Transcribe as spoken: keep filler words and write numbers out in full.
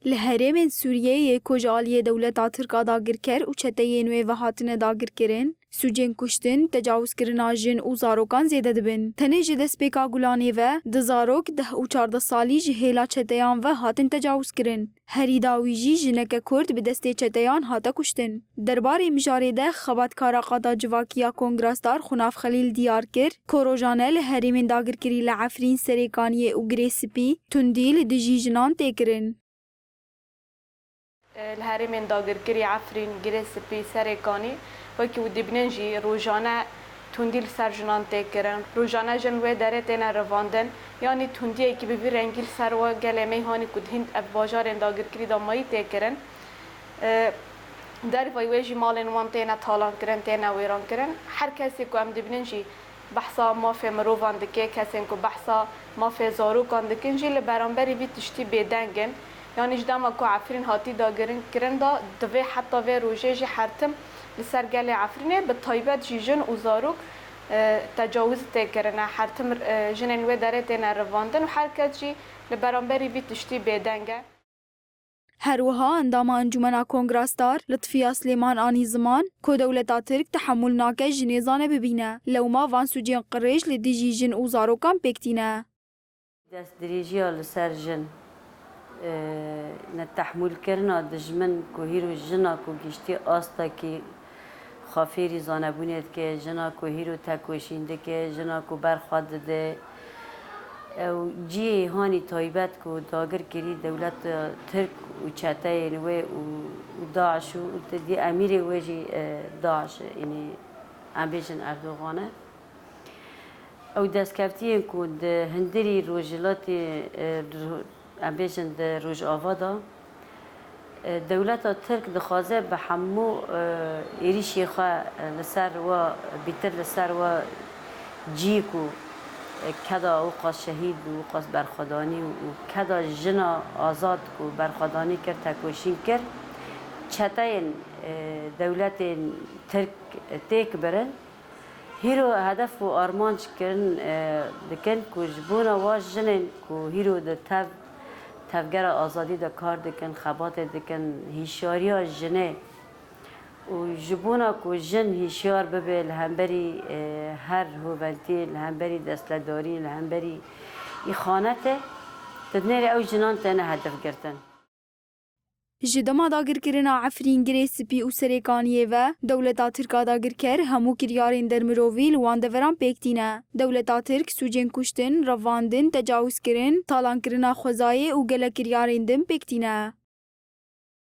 Li herêmên Sûriyeyê ku ji aliyê dewleta Tirk a dagirker û çeteyên wê ve hatine dagirkirin, sûcên kuştin, tecawizkirina jin û zarokan zêde dibin. Tenê ji destpêka Gulanê ve du zarok deh û çardeh salî ji hêla çeteyan ve hatin tecawizkirin. Herî dawî jî jineke Kurd bi destê çeteyan hate kuştin. Derbarê mijarê de xebatkara qada civakî ya Kongra Star Xunav Xelîl diyar kir ku rojane li herêmên dagirkirî li Efrîn, Serêkaniyê û Girê Spî tundî li dijî jinan tê kirin. Li herêmên dagirkirî Efrîn, Girê Spî, Serêkanî, wekî hûn dibînin jî rojane tundî li ser jinan tê kirin. Rojane jin wê derê têne revandin, yanî tundiyekî bi vî rengî li ser we gelê me yê hanî ku di hin ev bajarên dagirkirî de mayî tê kirin. E, dervayî wê jî malên wan têne talan kirin, têne wêran kirin. Her kesê ku em dibînin jî behsa mafê mirovan dike, kesên ku behsa mafê zarokan dikin jî li beramberî vî tiştî bêdeng in. Yanî ji dema ku Efrîn hatî dagirin kirin de, divê heta vê rojê jî her tim li ser gelê Efrînê, bi taybet jî jin û zarok, e, tecawîz tê kirine. Her tim, e, jinên wê derê têne revandin û her kes jî li beramberî vî tiştî bêdeng e. Her wiha endama Encûmena Kongra Star Lutfiya Silêman anî ziman ku dewleta Tirk tehemûl nake jinê zane bibîne, lewma van sûcên qirêj li dijî jin û zarokan pêk tîne. Destdirêjiya li ser jin, e, netehmûlkirina dijmin ku hîro jina ku giştî astekî xwe fêrî zanebûnê dike, jina ku hîro tekoşîn dike, jina ku ber xwe dide. Ew cihê hanî taybet ku dagir kirî dewleta Tirk û çeteyên wê û, û DAIŞ û, û te dî emîrê wê jî, e, DAIŞ e, yanî em bêjin Erdogan e. Ew destkeftiyên ku di hundirî rojhilatê, e, ro-, em bêjin di Rojava de, e, dewleta Tirk dixwaze bi hemû, e, êrîşê xwe, e, li ser we, bîtir li ser we cî ku, e, keda wiqas şehîd û wiqas berxwedanî û keda jina azad ku berxwedanî kir, tekoşîn kir, çeteyên, e, dewletên Tirk têk birin. Hîro hedef û armanc kirin, e, dikin ku ji bona wa jinên ku hîro di tev-, tevgera azadî de kar dikin, xebatê dikin, hişyariya jinê û ji bona ku jin hişyar bibe li hemberî, e, her hoventiyê, li hemberî destledarî, li hemberî îxanetê, di nêrê ew jinan têne hedef girtin. Ji dema dagirkirina Efrîn, Girê Spî û Serêkaniyê ve dewleta Tirk a dagirker hemû kiryarên dermirovî li wan deveran pêk tîne. Dewleta Tirk sûcên kuştin, revandin, tecawizkirin, talankirina xwezayê û gelek kiryarên din pêk tîne.